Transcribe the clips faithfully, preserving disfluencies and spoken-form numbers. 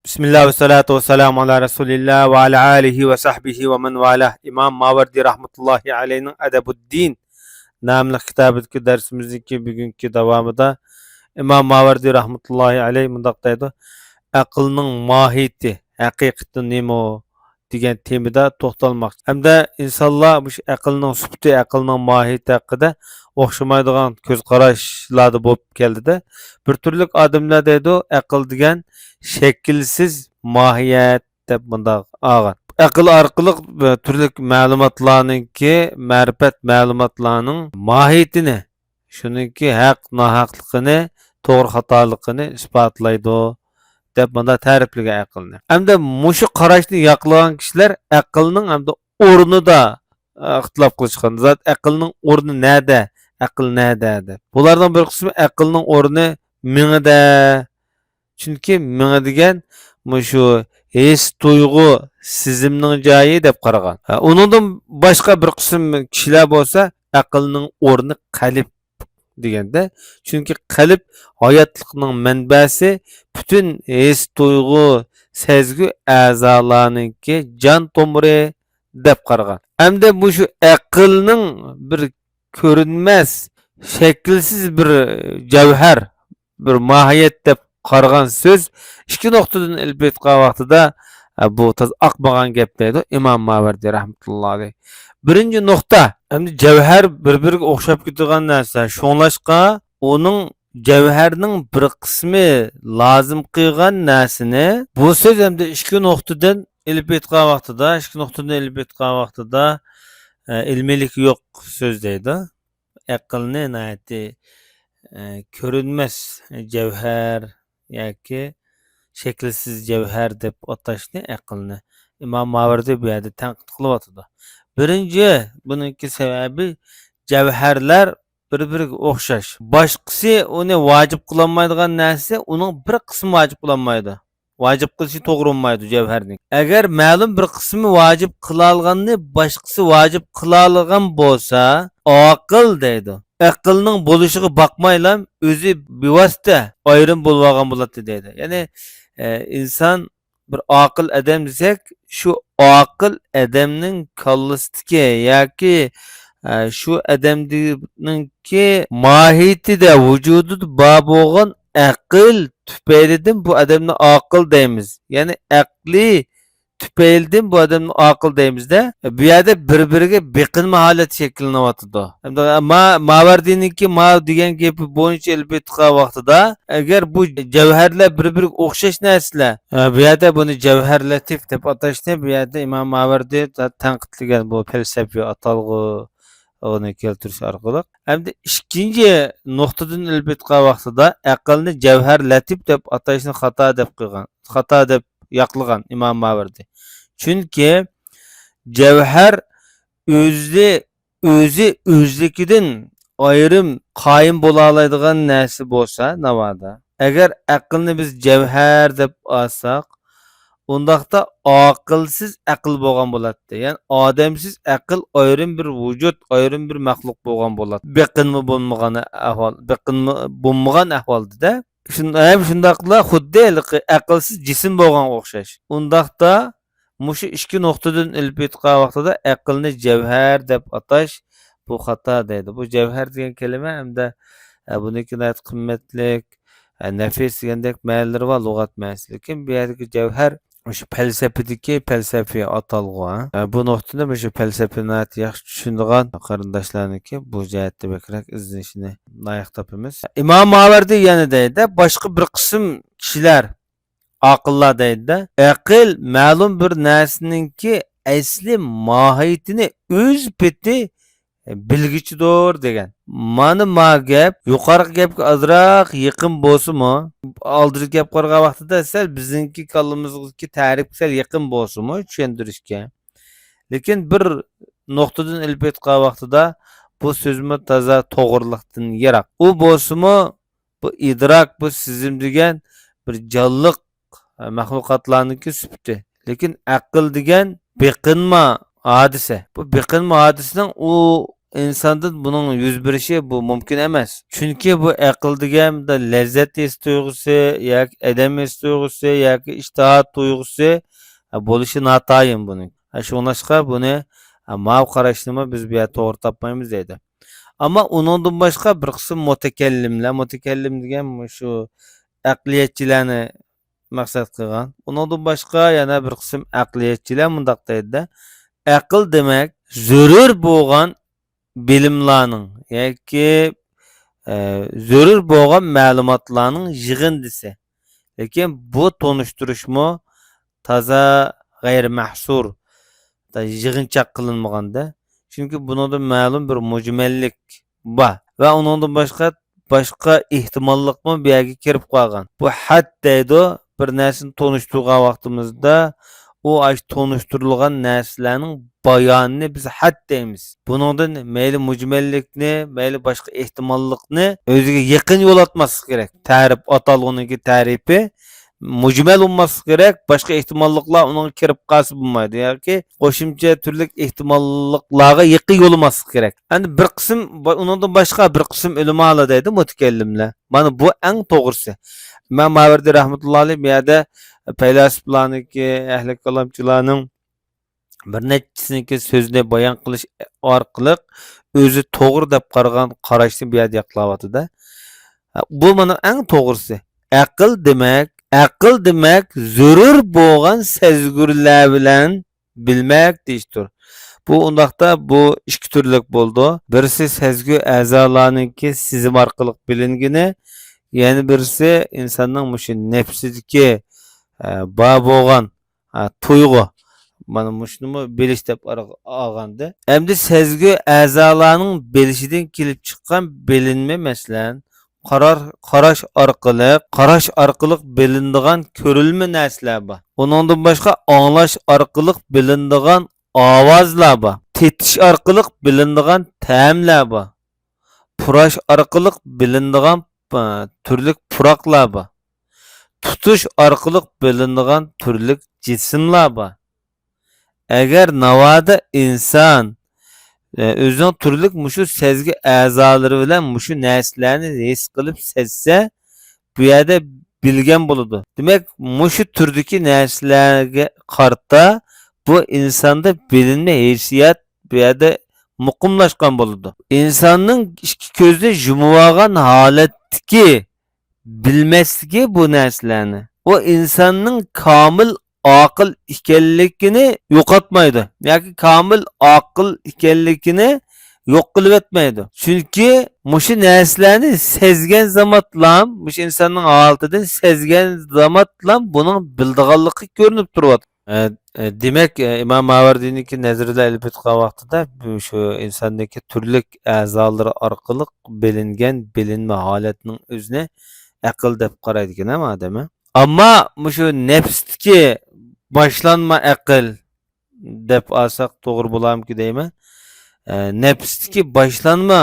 بىسمىللا ۋەسسالاتۇ ۋەسسالامۇ ئالا رەسۇلىللا ۋە ئالا ئالىھى ۋە سەھبىھى ۋە مەن ۋالا. ئىمام ماۋەردى رەھمەتۇللاھى ئەلەيھنىڭ ئەدەبۇددىن ناملىق كىتابىدىكى دەرسىمىزنىڭكى بۈگۈنكى داۋامىدا ئىمام ماۋەردى رەھمەتۇللاھى ئەلەيھ مۇنداق دەيدۇ: ئەقىلنىڭ ماھىيىتى، ھەقىقىتى نېمە دېگەن تېمىدا توختالماقچى. ھەمدە ئىنسانلار مۇشۇ ئەقىلنىڭ سۈپىتى، ئەقىلنىڭ ماھىيىتى ھەققىدە ئوخشىمايدىغان كۆز قاراشلاردا بولۇپ كەلدىدە. بىر تۈرلۈك ئادەملەر دەيدۇ، ئەقىل دېگەن شەكىلسىز ماھىيەت دەپ مۇنداق ئالغان. ئەقىل ئارقىلىق، ئە، تۈرلۈك مەلۇماتلارنىڭكى، مەرىپەت مەلۇماتلارنىڭ ماھىيىتىنى، شۇنىڭكى ھەق ناھەقلىقىنى، توغرا خاتالىقىنى ئىسپاتلايدۇ، دەپ مۇنداق تەرىپلىگەن ئەقىلنى. ئەمدى مۇشۇ قاراشنى ياقلىغان كىشىلەر ئەقىلنىڭ ئەمدى ئورنىدا، ئە، ئىختىلاپ قىلىشقان. زات ئەقىلنىڭ ئورنى نەدە؟ ئەقىل نەدە؟ دەپ. بۇلارنىڭ بىر قىسمى ئەقىلنىڭ ئورنى مېڭىدە. چۈنكى مېڭە دېگەن مۇشۇ ھېس، تۇيغۇ، سېزىمنىڭ جايى دەپ قارىغان. ھە، ئۇنىڭدىن باشقا بىر قىسىم كىشىلەر بولسا ئەقىلنىڭ ئورنى قەلب دېگەندە، چۈنكى قەلب ھاياتلىقنىڭ مەنبەسى، پۈتۈن ھېس، تۇيغۇ، سەزگۈ ئەزالارنىڭكى جان تومۇرى دەپ قارىغان. ئەمدى مۇشۇ ئەقىلنىڭ بىر كۆرۈنمەس، شەكىلسىز بىر جەۋھەر، بىر ماھىيەت دەپ قارىغان سۆز ئىككى نۇقتىدىن ئېلىپ ئېيتقان ۋاقتىدا، ئە، بۇ تازا ئاقمىغان گەپ دەيدۇ ئىمام ماۋەردى رەھمەتۇللا ئەلەيھ. بىرىنچى نۇقتا، ئەمدى جەۋھەر بىر-بىرىگە ئوخشاپ كېتىدىغان نەرسە. شۇڭلاشقا ئۇنىڭ جەۋھەرنىڭ بىر قىسمى لازىم قىلغان نەرسىنى بۇ سۆز ئەمدى ئىككى نۇقتىدىن ئېلىپ ئېيتقان ۋاقتىدا، ئىككى نۇقتىدىن ئېلىپ ئېيتقان ۋاقتىدا، ئە، ئىلمىيلىكى يوق سۆز دەيدۇ. ئەقىلنى ناھايىتى، ئە، كۆرۈنمەس جەۋھەر ياكى شەكىلسىز جەۋھەر دەپ ئاتاشنى ئەقىلنى ئىمام ماۋەردى بۇ يەردە تەنقىد قىلىۋاتىدۇ. بىرىنچى، بۇنىڭكى سەۋەبى جەۋھەرلەر بىر-بىرىگە ئوخشاش. باشقىسى ئۇنى ۋاجىپ قىلالمايدىغان نەرسە ئۇنىڭ بىر قىسمى ۋاجىپ قىلالمايدۇ. ۋاجىپ قىلىشى توغرا بولمايدۇ جەۋھەرنىڭ. ئەگەر مەلۇم بىر قىسمى ۋاجىپ قىلالىغاننى باشقىسى ۋاجىپ قىلالىغان بولسا، ئاقىل دەيدۇ. ئەقىلنىڭ بولۇشىغا باقمايلا ئۆزى بىۋاسىتە ئايرىم بولۇۋالغان بولاتتى دەيدۇ. يەنى، ئە، ئىنسان بىر ئاقىل ئادەم دېسەك، شۇ ئاقىل ئادەمنىڭ كاللىسىدىكى ياكى، ئە، شۇ ئادەمنىڭكى ماھىيىتىدە، ۋۇجۇدىدا بار بولغان ئەقىل تۈپەيلىدىن بۇ ئادەمنى ئاقىل دەيمىز. يەنى ئەقلى تۈپەيلىدىن بۇ ئادەمنى ئاقىل دەيمىزدە. بۇ يەردە بىر-بىرىگە بېقىنما ھالەت شەكىللىنىۋاتىدۇ. ئەمدى ما-، ماۋەردىنىڭكى ما دېگەن گېپى بويىچە ئېلىپ ئېيتقان ۋاقتىدا، ئەگەر بۇ جەۋھەرلەر بىر-بىرىگە ئوخشاش نەرسىلەر، ئە، بۇ يەردە بۇنى جەۋھەر لەتىپ دەپ ئاتاشنى بۇ يەردە ئىمام ماۋەردى تە-، تەنقىدلىگەن بۇ پەلسەپىۋى ئاتالغۇنى كەلتۈرۈش ئارقىلىق. ئەمدى ئىككىنچى نۇقتىدىن ئېلىپ ئېيتقان ۋاقتىدا ئەقىلنى جەۋھەر لەتىپ دەپ ئاتاشنى خاتا دەپ قىلغان، خاتا دەپ ياقلىغان ئىمام ماۋەردى. چۈنكى جەۋھەر ئۆزى، ئۆزى ئۆزلۈكىدىن ئايرىم قايىم بولالايدىغان نەرسە بولسا ناۋادا، ئەگەر ئەقىلنى بىز جەۋھەر دەپ ئالساق، ئۇنداقتا ئاقىلسىز ئەقىل بولغان بولاتتى. يەنى ئادەمسىز ئەقىل ئايرىم بىر ۋۇجۇد، ئايرىم بىر مەخلۇق بولغان بولاتتى. بېقىنما بولمىغان ئەھۋال، بېقىنما بولمىغان ئەھۋالدا-دە. شۇن-، ھەم شۇنداقلا خۇددى ھېلىقى ئەقىلسىز جىسىم بولغانغا ئوخشاش. ئۇنداقتا مۇشۇ ئىككى نۇقتىدىن ئېلىپ ئېيتقان ۋاقتىدا ئەقىلنى جەۋھەر دەپ ئاتاش بۇ خاتا دەيدۇ. بۇ جەۋھەر دېگەن كەلىمە ھەمدە، ئە، بۇنىڭكى ناھايىتى قىممەتلىك، ئە، نەفىس دېگەندەك مەنىلىرى بار لۇغەت مەنىسى. لېكىن بۇ يەردىكى جەۋھەر مۇشۇ پەلسەپىدىكى پەلسەپىي ئاتالغۇ، ھە. ئە، بۇ نۇقتىنى مۇشۇ پەلسەپىنى ناھايىتى ياخشى چۈشىنىدىغان قېرىنداشلارنىڭكى بۇ جەھەتتە بەكرەك ئىزدىنىشىنى لايىق تاپىمىز. ئىمام ماۋەردى يەنە دەيدۇ، باشقا بىر قىسىم كىشىلەر، ئاقىللار دەيدۇ، ئەقىل مەلۇم بىر نەرسىنىڭكى ئەسلى ماھىيىتىنى ئۆز پېتى بىلگۈچىدۇر دېگەن. مانا ما گەپ يۇقىرىقى گەپكە ئازراق يېقىن بولسىمۇ، ئالدىدىكى گەپ قارىغان ۋاقتىدا سەل بىزنىڭكى كاللىمىزدىكى تەرىپكە سەل يېقىن بولسىمۇ چۈشەندۈرۈشكە. لېكىن بىر نۇقتىدىن ئېلىپ ئېيتقان ۋاقتىدا بۇ سۆزمۇ تازا توغرىلىقتىن يىراق. ئۇ بولسىمۇ بۇ ئىدراك، بۇ سېزىم دېگەن بىر جانلىق، ئە، مەخلۇقاتلارنىڭكى سۈپىتى. لېكىن ئەقىل دېگەن بېقىنما ھادىسە. بۇ بېقىنما ھادىسىنىڭ ئۇ ئىنساندىن بۇنىڭ يۈز بېرىشى بۇ مۇمكىن ئەمەس. چۈنكى بۇ ئەقىل دېگەن لەززەت ھېس تۇيغۇسى ياكى ئەدەم ھېس تۇيغۇسى ياكى ئىشتىھا تۇيغۇسى، ھە، بولۇشى ناتايىن بۇنىڭ. ھە، شۇڭلاشقا بۇنى، ھە، ماۋۇ قاراشنىمۇ بىز بۇ يەردە توغرا تاپمايمىز دەيدۇ. ئەمما ئۇنىڭدىن باشقا بىر قىسىم مۇتەكەللىملەر، مۇتەكەللىم دېگەن مۇشۇ ئەقلىيەتچىلەرنى مەقسەت قىلغان. ئۇنىڭدىن باشقا يەنە بىر قىسىم ئەقلىيەتچىلەر مۇنداق دەيدۇ، ئەقىل دېمەك زۆرۈر بولغان بىلىملارنىڭ ياكى، ئە، زۆرۈر بولغان مەلۇماتلارنىڭ يىغىندىسى. لېكىن بۇ تونۇشتۇرۇشمۇ تازا غەيرىي مەھسۇر، يىغىنچاق قىلىنمىغاندا. چۈنكى بۇنىڭدا مەلۇم بىر مۇجمەللىك بار. ۋە ئۇنىڭدىن باشقا، باشقا ئېھتىماللىقمۇ بۇ يەرگە كىرىپ قالغان. بۇ ھەد دەيدۇ، بىر نەرسىنى تونۇشتۇرغان ۋاقتىمىزدا، ئۇ ئاشۇ تونۇشتۇرۇلغان نەرسىلەرنىڭ بايانىنى بىز ھەد دەيمىز. بۇنىڭدىن مەيلى مۇجمەللىكنى، مەيلى باشقا ئېھتىماللىقنى ئۆزىگە يېقىن يولاتماسلىق كېرەك. تەرىپ، ئاتالغۇنىڭكى تەرىپى مۇجمەل بولماسلىق كېرەك، باشقا ئېھتىماللىقلار ئۇنىڭغا كىرىپ قالسا بولمايدۇ ياكى قوشۇمچە تۈرلۈك ئېھتىماللىقلارغا يېقىن يولىماسلىق كېرەك. ئەمدى بىر قىسىم، ئۇنىڭدىن باشقا بىر قىسىم ئۆلىمالار دەيدۇ، مۇتەكەللىملەر. مانا بۇ ئەڭ توغرىسى. ئىمام ماۋەردى رەھمەتۇللا ئەلەيھ بۇ يەردە پەيلاسوپلارنىڭكى، ئەھلى كالامچىلارنىڭ بىر نەچچىسىنىڭكى سۆزىنى بايان قىلىش ئارقىلىق ئۆزى توغرا دەپ قارىغان قاراشنى بۇ يەردە ياقلاۋاتىدۇ. بۇ مانا ئەڭ توغرىسى. ئەقىل دېمەك، ئەقىل دېمەك زۆرۈر بولغان سەزگۈرلەر بىلەن بىلمەك دېيىشتۇر. بۇ ئۇنداقتا بۇ ئىككى تۈرلۈك بولىدۇ. بىرسى سەزگۈ ئەزالارنىڭكى سېزىم ئارقىلىق بىلىنگىنى، يەنە بىرسى ئىنساننىڭ مۇشۇ نەپسىدىكى، ئە، بار بولغان، ئە، تۇيغۇ. مانا مۇشۇنىمۇ بىلىش دەپ ئارىغا ئالغاندا. ئەمدى سەزگۈ ئەزالارنىڭ بىلىشىدىن كېلىپ چىققان بىلىنمە، مەسىلەن، قارار، قاراش ئارقىلىق، قاراش ئارقىلىق بىلىنىدىغان كۆرۈلمە نەرسىلەر بار. ئۇنىڭدىن باشقا ئاڭلاش ئارقىلىق بىلىنىدىغان ئاۋازلار بار. تېتىش ئارقىلىق بىلىنىدىغان تەملەر بار. پۇراش ئارقىلىق بىلىنىدىغان، ئە، تۈرلۈك پۇراقلار بار. تۇتۇش ئارقىلىق بىلىنىدىغان تۈرلۈك جىسىملار بار. ئەگەر ناۋادا ئىنسان، ئە، ئۆزىنىڭ تۈرلۈك مۇشۇ سەزگۈ ئەزالىرى بىلەن مۇشۇ نەرسىلەرنى ھېس قىلىپ سەزسە، بۇ يەردە بىلگەن بولىدۇ. دېمەك، مۇشۇ تۈردىكى نەرسىلەرگە قارىتا بۇ ئىنساندا بىلىنمە ھېسسىيات بۇ يەردە مۇقىملاشقان بولىدۇ. ئىنساننىڭ ئىككى كۆزىنى يۇمۇۋالغان ھالەتتىكى بىلمەسلىكى بۇ نەرسىلەرنى، ئۇ ئىنساننىڭ كامىل ئاقىل ئىكەنلىكىنى يوقاتمايدۇ ياكى كامىل ئاقىل ئىكەنلىكىنى يوق قىلىۋەتمەيدۇ. چۈنكى مۇشۇ نەرسىلەرنى سەزگەن زامانلام، مۇشۇ ئىنساننىڭ ھالىتىدىن سەزگەن زامانلام بۇنىڭ بىلىدىغانلىقى كۆرۈنۈپ تۇرۇۋاتىدۇ. ئە، ئە، دېمەك، ئە، ئىمام ماۋەردىنىڭكى نەزىرىدە ئېلىپ ئېيتقان ۋاقتىدا، بۇ شۇ ئىنساندىكى تۈرلۈك ئەزالىرى ئارقىلىق بىلىنگەن بىلىنمە ھالەتنىڭ ئۆزىنى ئەقىل دەپ قارايدىكەن ھەم ئادەم، ھە؟ ئەمما مۇشۇ نەپستىكى باشلانما ئەقىل دەپ ئالساق توغرا بولارمىكىن دەيمەن. ئە، نەپستىكى باشلانما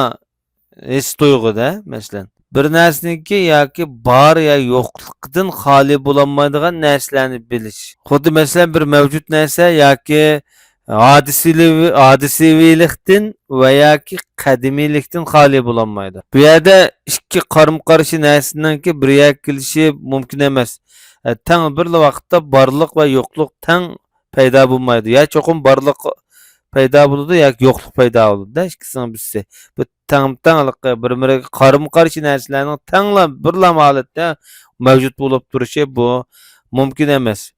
ھېس تۇيغۇدا، مەسىلەن، بىر نەرسىنىڭكى ياكى بار يا يوقلۇقىدىن خالىي بولالمايدىغان نەرسىلەرنى بىلىش. خۇددى، مەسىلەن، بىر مەۋجۇت نەرسە ياكى ھادىسىلىۋ-، ھادىسىۋىلىكتىن ۋە ياكى قەدىمىيلىكتىن خالىي بولالمايدۇ. بۇ يەردە ئىككى قارىمۇ قارشى نەرسىنىڭكى بىر يەرگە كېلىشى مۇمكىن ئەمەس. ئە، تەڭ بىرلا ۋاقىتتا بارلىق ۋە يوقلۇق تەڭ پەيدا بولمايدۇ. يا چوقۇم بارلىق پەيدا بولىدۇ ياكى يوقلۇق پەيدا بولىدۇ-دە، ئىككىسىنىڭ بىرسى. بۇ تەڭ-، تەڭ ھېلىقى بىر-بىرىگە قارىمۇ قارشى نەرسىلەرنىڭ تەڭلا بىرلا ھالەتتە مەۋجۇت بولۇپ تۇرۇشى بۇ مۇمكىن ئەمەس.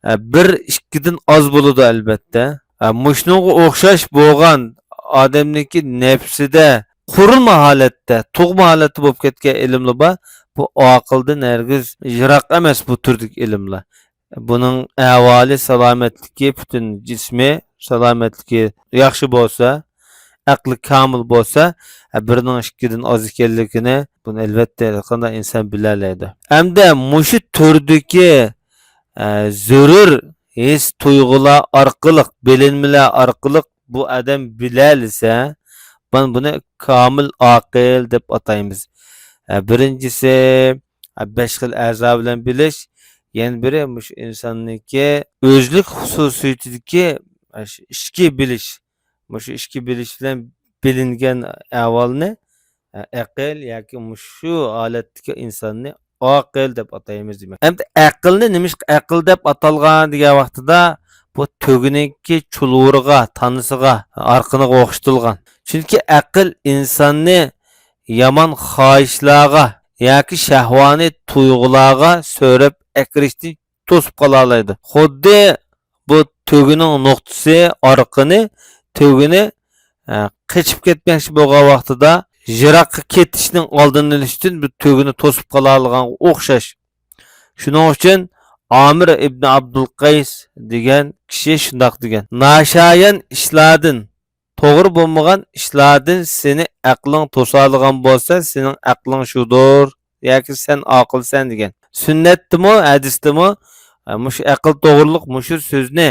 ئە، بىر ئىككىدىن ئاز بولىدۇ، ئەلۋەتتە. ئە، مۇشۇنىڭغا ئوخشاش بولغان ئادەمنىڭكى نەپسىدە قۇرۇلما ھالەتتە، تۇغما ھالەتتە بولۇپ كەتكەن ئىلىملا بار. بۇ ئاقىلدىن ھەرگىز يىراق ئەمەس بۇ تۈردىكى ئىلىملار. بۇنىڭ ئەھۋالى، سالامەتلىكى، پۈتۈن جىسمى سالامەتلىكى ياخشى بولسا، ئەقلى كامىل بولسا، بىرنىڭ ئىككىدىن ئاز ئىكەنلىكىنى بۇنى ئەلۋەتتە ھەرقانداق ئىنسان بىلەلەيدۇ. ئەمدى مۇشۇ تۈردىكى، ئە، زۆرۈر ھېس تۇيغۇلار ئارقىلىق، بىلىنمىلەر ئارقىلىق بۇ ئادەم بىلەلىسە، مانا بۇنى كامىل ئاقىل دەپ ئاتايمىز. ئە، بىرىنچىسى، ئە، بەش خىل ئەزا بىلەن بىلىش، يەنە بىرى مۇشۇ ئىنساننىڭكى ئۆزلۈك خۇسۇسىيىتىدىكى، ئە، شۇ ئىچكى بىلىش، مۇشۇ ئىچكى بىلىش بىلەن بىلىنگەن ئەھۋالنى، ئە، ئەقىل ياكى مۇشۇ ھالەتتىكى ئىنساننى ئاقىل دەپ ئاتايمىز دېمەك. ئەمدى ئەقىلنى نېمىشقا ئەقىل دەپ ئاتالغان دېگەن ۋاقتىدا، بۇ تۆگىنىڭكى چۇلۋۇرىغا، تانىسىغا، ئارقىنىغا ئوخشىتىلغان. چۈنكى ئەقىل ئىنساننى يامان خاھىشلارغا ياكى شەھۋانىي تۇيغۇلارغا سۆرەپ ئەكىرىشتىن توسۇپ قالالايدۇ. خۇددى بۇ تۆگىنىڭ نۇقتىسى ئارقىنى، تۆگىنى، ئە، قېچىپ كەتمەكچى بولغان ۋاقتىدا يىراققا كېتىشنىڭ ئالدىنى ئېلىش ئۈچۈن بۇ تۆگىنى توسۇپ قالالىغانغا ئوخشاش. شۇنىڭ ئۈچۈن ئامىر ئىبن ئابدۇل قەيس دېگەن كىشى شۇنداق دېگەن: «ناشايان ئىشلاردىن، توغرا بولمىغان ئىشلاردىن سېنى ئەقلىڭ توسالىغان بولسا، سېنىڭ ئەقلىڭ شۇدۇر ياكى سەن ئاقىلسەن» دېگەن. سۈننەتتىمۇ، ھەدىستىمۇ، ئە، مۇشۇ ئەقىل توغرىلىق مۇشۇ سۆزنى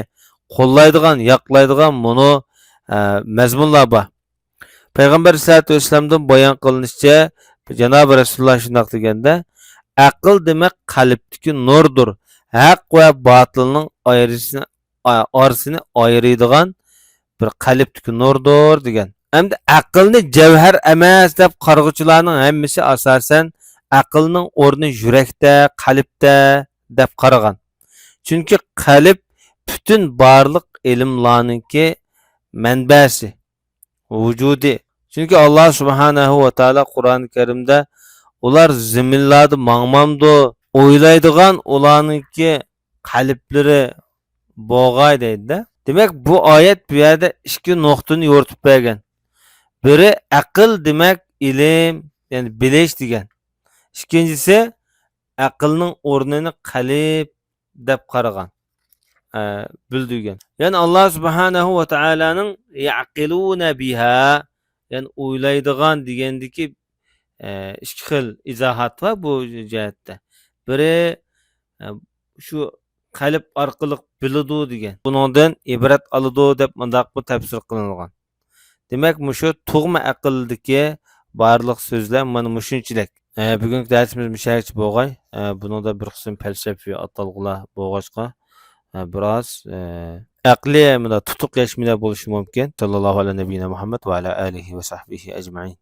قوللايدىغان، ياقلايدىغان مۇنۇ، ئە، مەزمۇنلار بار. پەيغەمبەر ئەلەيھىسسالاتۇ ۋەسسالامدىن بايان قىلىنىشىچە، جانابى رەسۇلۇللا شۇنداق دېگەندە، ئەقىل دېمەك قەلبتىكى نۇردۇر، ھەق ۋە باتىلنىڭ ئايرىسىنى، ئا-، ئارىسىنى ئايرىيدىغان بىر قەلبتىكى نۇردۇر دېگەن. ئەمدى ئەقىلنى جەۋھەر ئەمەس دەپ قارىغۇچىلارنىڭ ھەممىسى ئاساسەن ئەقىلنىڭ ئورنى يۈرەكتە، قەلبتە دەپ قارىغان. چۈنكى قەلب پۈتۈن بارلىق ئىلىملارنىڭكى مەنبەسى، ۋۇجۇدى. چۈنكى ئاللا سۇبھانەھۇ ۋە تائالا قۇرئان كەرىمدە، «ئۇلار زېمىنلاردا ماڭمامدۇ؟» ئويلايدىغان ئۇلارنىڭكى قەلبلىرى بولغاي دەيدۇ-دە. دېمەك، بۇ ئايەت بۇ يەردە ئىككى نۇقتىنى يورۇتۇپ بەرگەن. بىرى، ئەقىل دېمەك ئىلىم، يەنى بىلىش دېگەن. ئىككىنچىسى، ئەقىلنىڭ ئورنىنى قەلب دەپ قارىغان، ئە، بىلدۈرگەن. يەنى ئاللا سۇبھانەھۇ ۋە تائالانىڭ «يەئقىلۇنە بىھا»، يەنى ئويلايدىغان دېگەندىكى، ئە، ئىككى خىل ئىزاھات بار بۇ جەھەتتە. بىرى، ئە، شۇ قەلب ئارقىلىق بىلىدۇ دېگەن. بۇنىڭدىن ئىبرەت ئالىدۇ دەپ مۇنداقمۇ تەپسىر قىلىنغان. دېمەك، مۇشۇ تۇغما ئەقىلدىكى بارلىق سۆزلەر مانا مۇشۇنچىلىك. ئە، بۈگۈنكى دەرسىمىز مۇشۇ يەرگىچە بولغاي. ئە، بۇنىڭدا بىر قىسىم پەلسەپىۋى ئاتالغۇلار بولغاچقا، ئە، بىرئاز، ئە، ئەقلىي مۇنداق تۇتۇق يەشمىلەر بولۇشى مۇمكىن. ساللاللاھۇ ئەلا نەبىييىنا مۇھەممەد ۋە ئەلا ئالىھى ۋە سەھبىھى ئەجمەئىن.